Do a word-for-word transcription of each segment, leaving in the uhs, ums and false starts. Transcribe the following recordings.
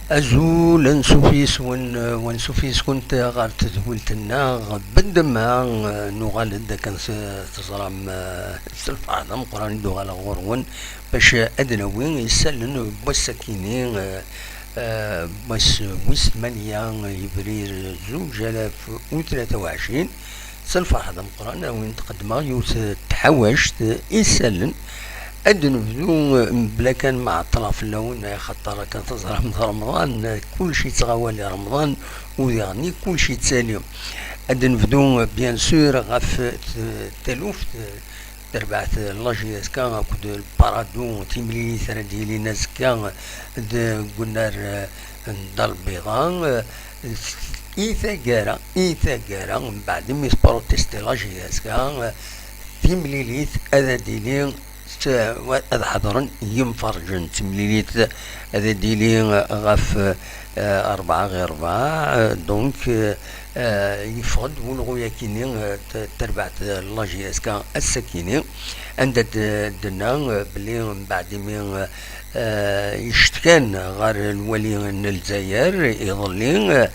Azul, ansuf yes-wen, eh, wansuf yes-kent ɣer tedwilt-nneɣ. Beddem, eh, nuɣal-d akken s-, teẓram, eh, s lferḥ d ameqqran i d-uɣaleɣ ɣur-wen bac ad d-nawi isallen n wass-akini, eh, eh, wass wis tmanya, yebrir zuǧ alaf u tlata u ɛecrin. S lferḥ d ameqqran, ad wen-d-qeddmeɣ yiwet n tḥawact isallen. Ad d-nebdu mebla kan ma ɛeṭṭleɣ fell-awen, axaṭer akken teẓram d Remḍan, kullec yettɣawal i Remḍan, u diɣen kullec yettali. Ad d-nebdu, bien sûr, ɣef t-, taluft, terbaɛt n la J S K akked le Paradou, timlilit ara d-yilin azekka deg unnar, eh, n Dda Lbiḍa, eh, i taggara, i taggara, mbeɛd imi tprotesti la J S K, eh, timlilit ad d-tili, s-, ad ḥeḍren yimferǧen. Timlilit ad d-tili ɣef, eh, rebɛa ɣer rebɛa, eh, donc, eh, eh, yeffeɣ-d wulɣu-yakini, eh, t-, terbaɛt, eh, la J S K ass-akini, anda d-, d-tenna, eh, belli mbeɛd imi, eh, eh, yectkan ɣer lwali n Lezzayer iḍelli, eh,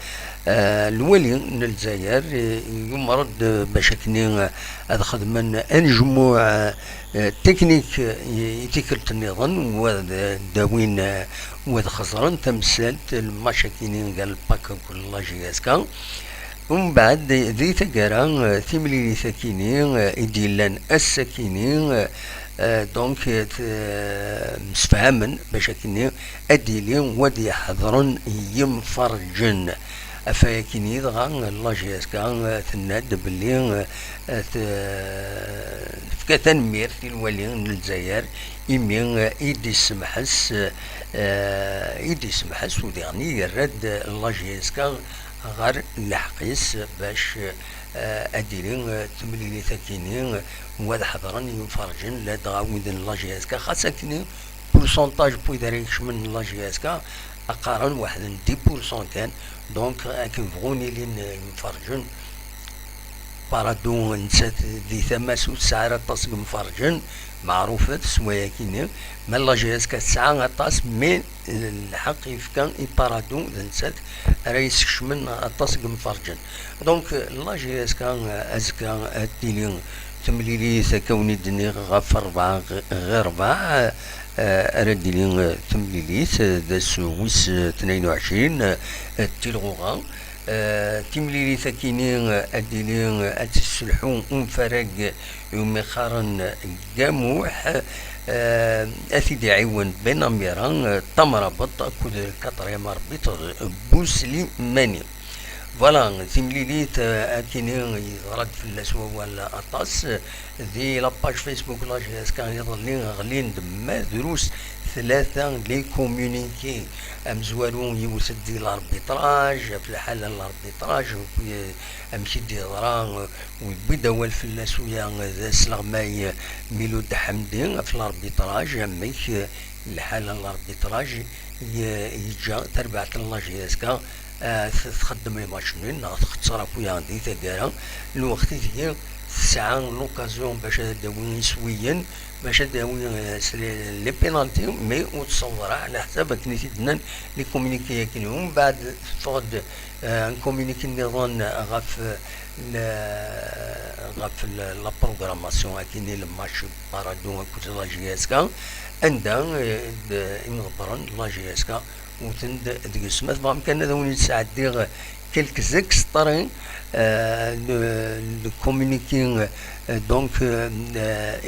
eh, lwali n Lezzayer, eh, yumer-d bac akni, eh, ad xedmen anejmuɛ, eh, eh, teknik, eh, i, i tikkelt nniḍen, u ad d-awin, eh, u ad xeẓren tamsalt, lmac-akini gar le PAK akked la J S K. Umbeɛd, di, di taggara, eh, timlilit-akini, eh, i d-yellan ass-akini, eh, eh, donc, eh, t-, eh, msefhamen bac akini ad d-yili u ad d-iḥeḍren yimferǧen. Ɣef wayakini dɣa, la J S K tenna-d belli, eh, t-, tefka tanemmirt i lwali n Lezzayer imi, eh, i d-isemḥes, eh, i d-isemḥes u diɣen i yerra-d la J S K ɣer lḥeqq-is bac, eh, ad d-tili, eh, temlilit-akini, u ad ḥeḍren yimferǧen ladɣa wid n la J S K, xas akini pourcentage n wid ara ikecmen la J S K, qqaren weḥd n dix pour cent kan. Donc, akken bɣun ilin, eh, yimferǧen. Paradou nettat di tama-s ur tesɛi ara aṭas n yimferǧen, meɛrufet s wayakini, ma la J S K tesɛa aṭas, mais, eh, lḥeqq yefka i Paradou, d nettat ara yeskecmen aṭas n yimferǧen. Donc, la J S K, eh, azekka ad tili temlilit, akka wen-d-nniɣ, ɣef rebɛa ɣ-, ɣir rebɛa, eh, ara d-tili, eh, temlilit, eh, d ass wis, eh, tnayen u ɛecrin, eh, d tilɣuɣa. Eh, timlilit-akini, eh, ad d-tili, eh, ad tesselḥu unfarag i umiqaren Gamuḥ, eh, ad t-id-iɛiwen Benamira, eh, Tamrabeṭ akked le quatrième arbitre Bouslimani. Voilà, timlilit, eh, akini yeḍra-d fell-as wawal aṭas. Di la page Facebook la J S K iḍelli ɣlin-d ma drus tlata les communiqués. Amezwaru yewwet-d di l'arbitrage, ɣef lḥala n l'arbitrage, eh, amek i d-yeḍra, eh, u yewwi-d awal fell-as uya, eh, d asleɣmay, eh, Miloud Hamdi, ɣef l'arbitrage, amek, eh, lḥala n l'arbitrage ye-, yeǧǧa tarbaɛt n la J S K, eh, t-, txeddem les matchs nuls neɣ txeṣṣer akk di taggara, lweqt ideg tesɛa l'occasion bac ad d-tawi iswiyen, bac ad d-tawi, eh, s les, les pénaltys, mais ur tessaweḍ ara, ɛla ḥsab akken i t-id-nnan les communiqués-akini. Umbeɛd teffeɣ-d, eh, un communiqué nniḍen ɣef, eh, le-, ɣef le-, la programmation akini, le match Paradou akked la J S K, anda, eh, d-, imḍebbren n la J S K wten-d deg-s. Ma tebɣam kan ad awen-d-sɛeddiɣ quelques extraits, eh, de, de communiqué, eh, donc, eh,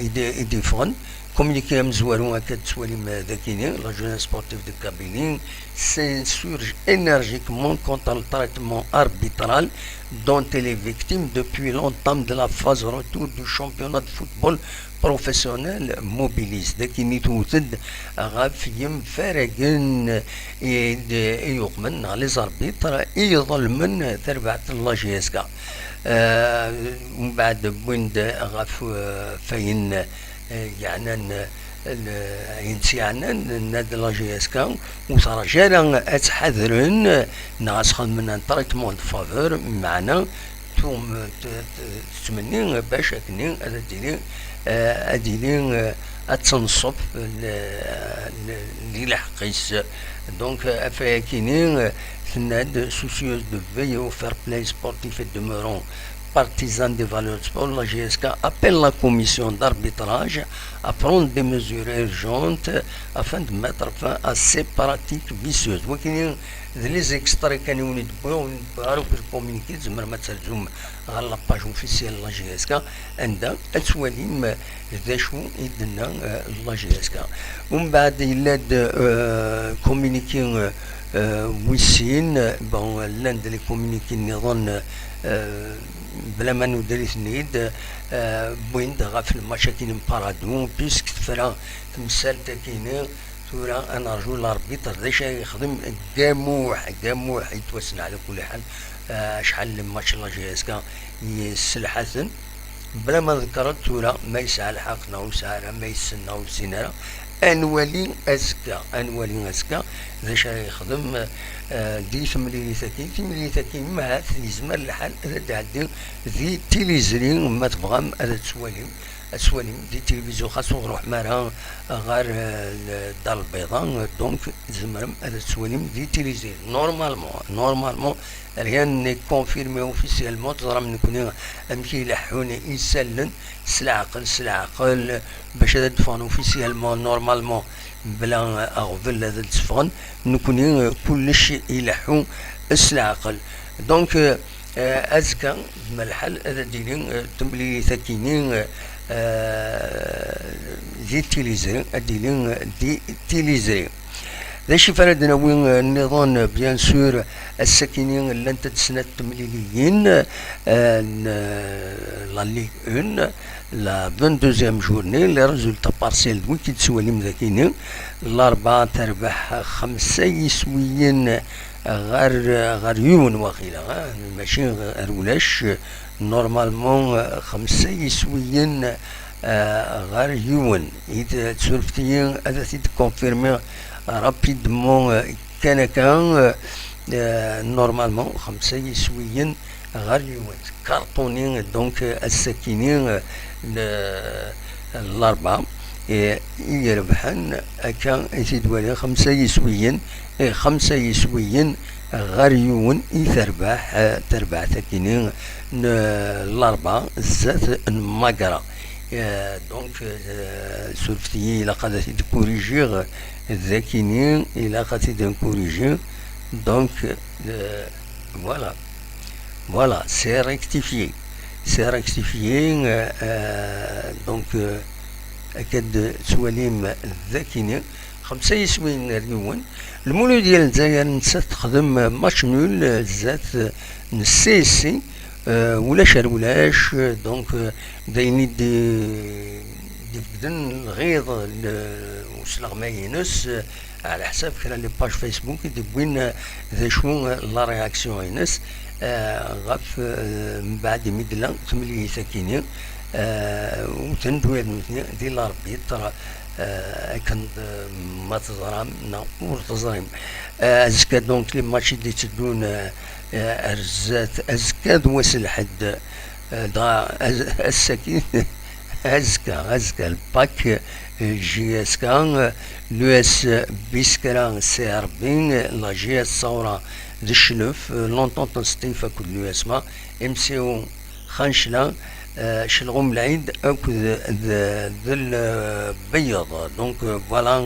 i d-, i d-yeffɣen, Communiqué amezwaru akka d-tettwalim dagini, la jeunesse sportive de Kabylie s'insurge énergiquement contre le traitement arbitral dont elle est victime depuis l'entame de la phase retour du championnat de football professionnel mobilisé. Dagini tewwet-d ɣef yimfaragen i d-, i yuqmen neɣ les arbitres i iḍelmen tarbaɛt n la J S K. Mbeɛd wwin-d ɣef, eh, fayen, eh, yeɛnan, eh, l-, ayen tt-yeɛnan, nenna-d la J S K ur terǧa ara ad tt-ḥadren neɣ ad s-xedmen un traitement de faveur, meɛna tum-, t-, t-, tettmenni bac akkenni ad d-tili, eh, ad d-tili, eh, ad tenṣef l-, l-, di lḥeqq-is. Donc, eh, ɣef wayakini, eh, tenna-d, soucieuse de veiller au fair play sportif et demeurant partisane des valeurs de sport, la J S K appelle la commission d'arbitrage à prendre des mesures urgentes afin de mettre fin à ces pratiques vicieuses. Wakini d les extraits kan i wen-id-wwiɣ, ur wen-id-wwiɣ ara akk le communiqué, tzemrem ad terzum ɣer la page officielle n la J S K, anda ad twalim d acu i d-tenna, eh, la J S K. Umbeɛd yella-d, eh, communiqué, eh, eh, wis sin, bon, llan-d les communiqués nniḍen, eh, bla ma nuder-iten-id, eh, wwin-d ɣef lmatch-agi n Paradou, puisque tefra temsalt-agi-ni, tura ad nerju l'arbitre d acu ara yexdem. Gamuḥ, Gamuḥ yettwassen ɛla kulli ḥal, eh, acḥal n lmatch la J S K yesselḥaten. Bla ma ḍekkreḍ tura ma yesɛa lḥeqq neɣ ur yesɛi ara, ma yessen neɣ ur yessin ara. Ad nwali azekka, ad nwali azekka d acu ara yexdem, eh, di temlilit-agi. Timlilit-agi, ma ahat yezmer lḥal ad d-tɛeddi di tilizri, ma tebɣam ad twalim, ad twalim di tilivizyu, xas ur ruḥem ara ɣer, eh, Dar Lbayḍa, donc tzemrem ad twalim di tilizri. Normalement, normalement, rien n'est confirmé officiellement. Teẓram nekni amek i leḥḥun isallen, s leɛqel, s leɛqel, bac ad d-ffɣen officiellement, normalement, bla aɣbel ad d-ffɣen. Nekni, eh, kullec ileḥḥu s leɛqel. Donc, eh, eh, azekka, ma lḥal, ad d-tili, eh, temlilit-agi-ni, eh, eh, di tilizri, ad d-tili, eh, di tilizri. D acu i ara d-nawi, eh, nniḍen? Bien sûr, ass-agi-ni llant-d snat temliliyin, eh, n, eh, la Ligue un, la vingt-deuxième journée, les résultats partiels d wigi i d-tettwalim dagini. Larebɛa terbeḥ xemsa yiswiyen ɣer, ɣer yiwen waqila, eh, mačči ar ulac, normalement, eh, xemsa yiswiyen, eh, ɣer yiwen. I d-, tsurfet-iyi ad t-id-confirmiɣ rapidement, eh, kan akka, eh, eh, normalement, xemsa yiswiyen ɣer yiwen. Karṭuni, donc, eh, ass-akini, eh, n, n Larebɛa, eh, i irebḥen, akka i t-id-waliɣ, xemsa yiswiyen, eh, xemsa yiswiyen ɣer yiwen i terbeḥ, eh, terbeɛt-akini n Larebɛa zdat n Magra. Eh, donc, eh, surfet-iyi, ilaq ad t-id-kurijiɣ, d akini, ilaq ad t-id-nkurijiɣ. Donc, euh, voilà. Voilà, c'est rectifié. C'est rectifié, euh, euh, donc, euh, akka d-tettwalim dagini. Xemsa yiswiyen ar yiwen. Lmulud n Lezzayer nettat texdem match nul, euh, zdat, euh, n C S C, euh, ulac ar ulac, euh, donc, euh, d ayen i d-, d-ibegden lɣiḍ n usleɣmay-ines, eh, ɛla ḥsab kra n les pages Facebook i d-wwin, eh, d acu, eh, la réaction-ines, eh, ɣef, eh, mbeɛd imi d-tella temlilit-akini, eh, wten-d wid nutni di l'arbitre, eh, akken d-, ma teẓram neɣ ur teẓrim. Eh, azekka, donc, les matchs i d-itteddun, eh, eh, ar zdat, azekka d wass lḥedd, eh, dɣa az-, ass-agi, azekka, azekka, le Pâques, eh, J S K, eh, l'U S Biskra C R B, eh, la J S Saoura d Cclef, eh, l'Entente n Sṭif akked l'U S M A, M C O Xancla, eh, Celɣum Lɛid akked d, d Lbeyyeḍ. Donc, eh, voilà,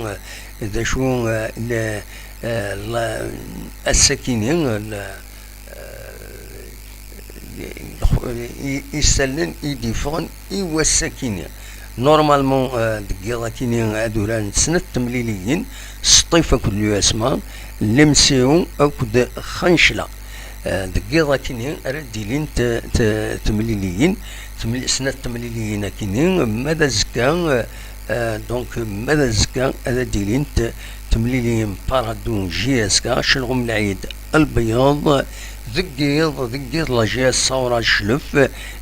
eh, d acu, eh, le, eh, la, ass-akini, le, eh, i, i, isallen i d-yeffɣen i wass-akini. Normalement, euh, deg yiḍ akini ad uraren snat temliliyin, Sṭif akked l'U S M A, Lemsiw akked Xancla. Euh, deg yiḍ akini ara d-ilint, euh, t-, temliliyin, temli-, snat temliliyin akini, ma d azekka, euh, euh, donc, ma d azekka ad d-ilint temliliyin Paradou J S K, Celɣum Lɛid Lbeyyeḍ, deg yiḍ, deg yiḍ la J S Sawra Cclef,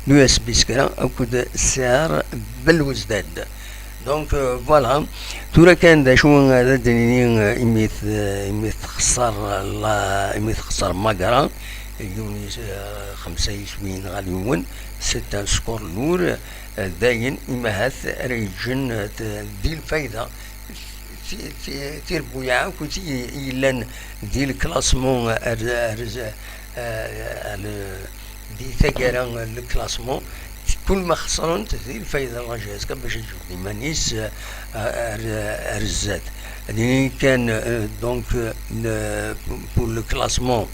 l'U S B Skra akked Sɛer Belwezdad. Donc, euh, voilà. Tura kan d acu ara d-nini, euh, imi t-, euh, imi texṣer la, imi texṣer Magra, yiwen yis-, euh, xemsa yiswiyen ɣer yiwen, c'est un score lourd, euh, dayen imahat ara yeǧǧen, euh, t-, di lfayda ti-, ti-, tirebbuyaɛ akk i yellan di lklasmu ar, ar, ar, ar, di taggara n lklasmu, kul ma xeṣrent di lfayda n la J S K bac ad tjebd iman-is, eh, ar, ar zdat. Ad nini kan, eh, donc, eh, pour le classement,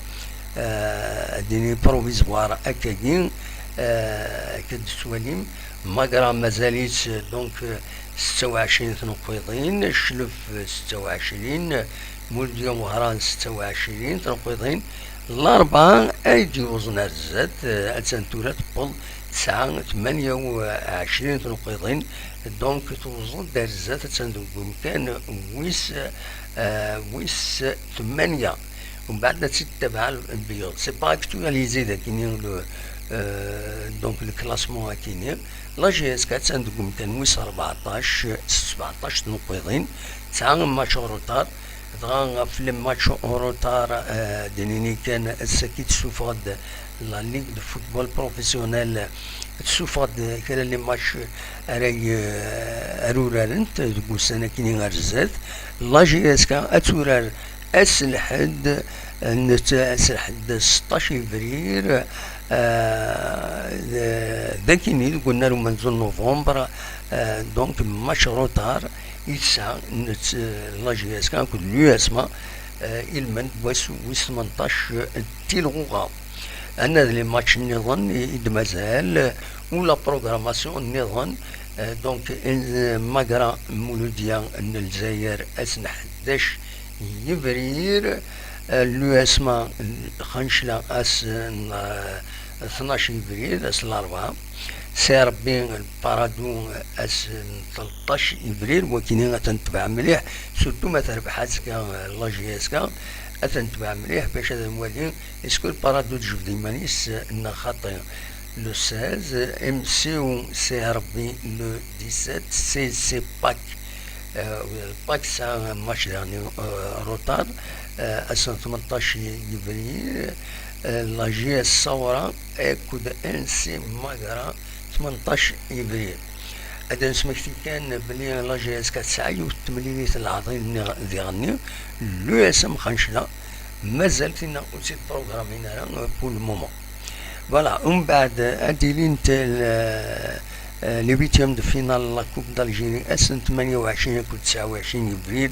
eh, ad nini provisoire akkagi, eh, akka d-tettwalim, Magra mazal-itt, eh, donc, eh, setta u ɛecrin tneqqiḍin, Cclef, eh, setta u ɛecrin, Muludya Wehran setta u ɛecrin tneqqiḍin. Larebɛa ay d-yuẓen ar zdat, eh, attan tura tewweḍ tesɛa tmanya u ɛecrin tneqqiḍin. Donc tewweḍ-d ar zdat, attan deg umkan wis, eh, wis tmanya. Umbeɛd ad tt-id-tabaɛ Lbeyyeḍ. C'est pas actualisé dakini le, euh, donc le classement akini. La J S K attan deg umkan wis rbeɛṭac s sbeɛṭac tneqqiḍin. Tesɛa match en retard. Dɣa ɣef les matchs en retard, euh, d nini kan ass-agi tessufeɣ-d la Ligue de football professionnel, tessufeɣ-d kra les matchs ara y-, ara urarent deg ussan akini ar zdat. La J S K ad turar ass n lḥedd, netta ass n lḥedd seṭṭac yebrir, euh, d, d akini deg unnar umenzu n novembre, euh, donc match en retard i tesɛa nett-, la J S K akked l'U S M A, euh, ilmend n wass wis tmenṭac n tilɣuɣa. Anna d les matchs nniḍen i, i d-mazal, u la programmation nniḍen, euh, donc, euh, Magra Muludya n Lezzayer ass n ḥdac yebrir, euh, l'U S M A Xancla ass n, euh, tnac yebrir, ass n larebɛa. Si Rebbi Paradou ass n tleṭṭac yebrir, wakini ad ten-tebɛ mliḥ, surtout ma terbeḥ azekka, euh, la J S K, ad ten-tebɛ mliḥ bac ad nwali est-ce que Paradou tejbed iman-is, euh, neɣ xaṭi. Le seize, M C U C R B le dix-sept, C C Pack. Euh, Pack tesɛa match daɣen, euh, retard, euh, ass n tmenṭac yebrir, euh, la J S Sawra akked N C Magra tmenṭac yebrir. Ad d-nesmekti kan belli la J S K tesɛa yiwet n temlilit n leɛḍil-nni diɣenni, l'U S M Xancla, mazal tinna ur tt-id-programmin ara pour le moment. Voilà, umbeɛd ad d-ilint l-, les huitièmes de finale la Coupe d'Algérie, ass n tmanya u ɛecrin akked tesɛa u ɛecrin yebrir,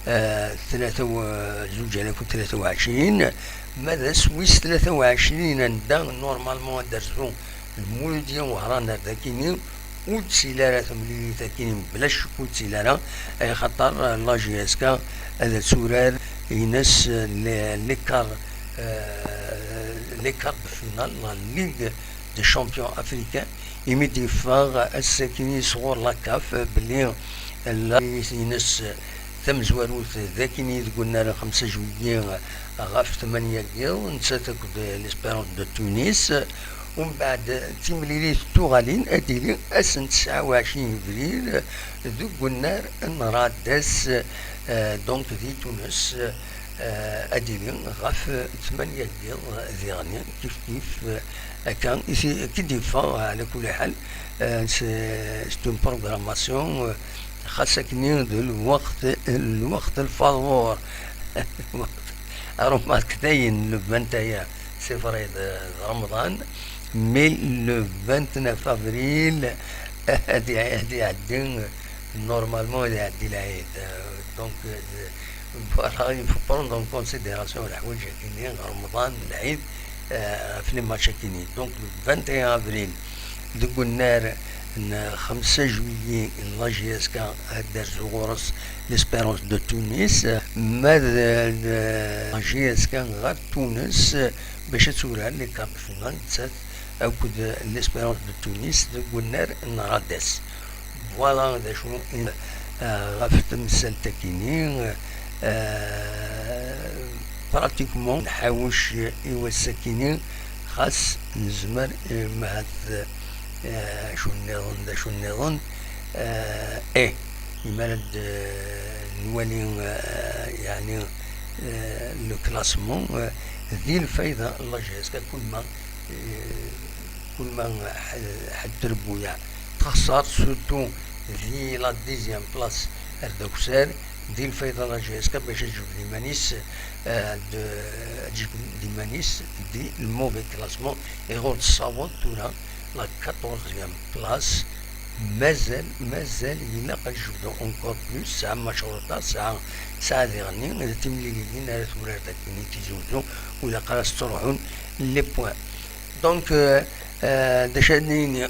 eh, tlata u, zuǧ alaf u tlata u ɛecrin, ma d ass wis tlata u ɛecrin anda normalement ad d-terzu Lmuludya Wehran ar dakini, ur d-tili ara temlilit akini, mebla ccek ur d-tili ara, axaṭer la J S K ad turar ines les, les quarts, euh, les quarts de finale, la Ligue des champions africains, imi d-yeffeɣ ass-akini sɣur la CAF belli la ines tamezwarut d akini deg unnar xemsa juillet ɣef tmanya n yiḍ, nettat akked l'Espérance de Tunis. Umbeɛd timlilit tuɣalin ad d-tili ass n tesɛa u ɛecrin yebrir deg unnar n Radès, eh, donc di Tunes, eh, ad d-tili ɣef tmanya n yiḍ diɣen, kif kif, eh, akka i t-, i d-yeffeɣ, ɛla kulli ḥal, eh, s-, c'est une programmation, eh, xas akkenni d lweqt, lweqt lfaḍur. Remarque dayen, le vingt et un, c'est vrai, d, d Remḍan, mais le vingt-neuf avril, ad i-, ad iɛeddi, normalement, ad iɛeddi lɛid. Euh, donc, euh, voilà, il faut prendre en considération leḥwayeǧ-akini, Remḍan, lɛid, euh, ɣef les matchs-akini. Donc, le vingt et un avril, Deg unnar n xemsa juillet, la J S K ad d-terzu ɣur-s l'Espérance de Tunis, ma d, d la J S K ɣer Tunes bac ad turar les quarts de finale, nettat akked l'Espérance de Tunis deg unnar n Rades. Voilà d acu i, eh, ɣef temsalt-akini, eh, pratiquement nḥawec i wass-akini, xas nezmer, eh, mahat, eh, acu nniḍen, d acu nniḍen, eh, eh, mi ara d, eh, nwali, eh, yeɛni, eh, le classement, eh, di lfayda n la J S K, kul ma, eh, kul ma ḥ-, ḥedd trebbuyaɛ texṣer, surtout di la dixième place ar d akessar, di lfayda n la J S K bac ad tjebd iman-is, eh, ad tjebd iman-is di le mauvais classement, iɣur tessaweḍ tura la quatorzième place. Mazal, mazal ilaq ad tjebdu encore plus, tesɛa macriṭa, tesɛa, tesɛa diɣenni d timliliyin ara turar dagi i Tizi Wezzu, u ilaq ara s-ttruḥun les points. Donc, euh, euh, d acu ad nini,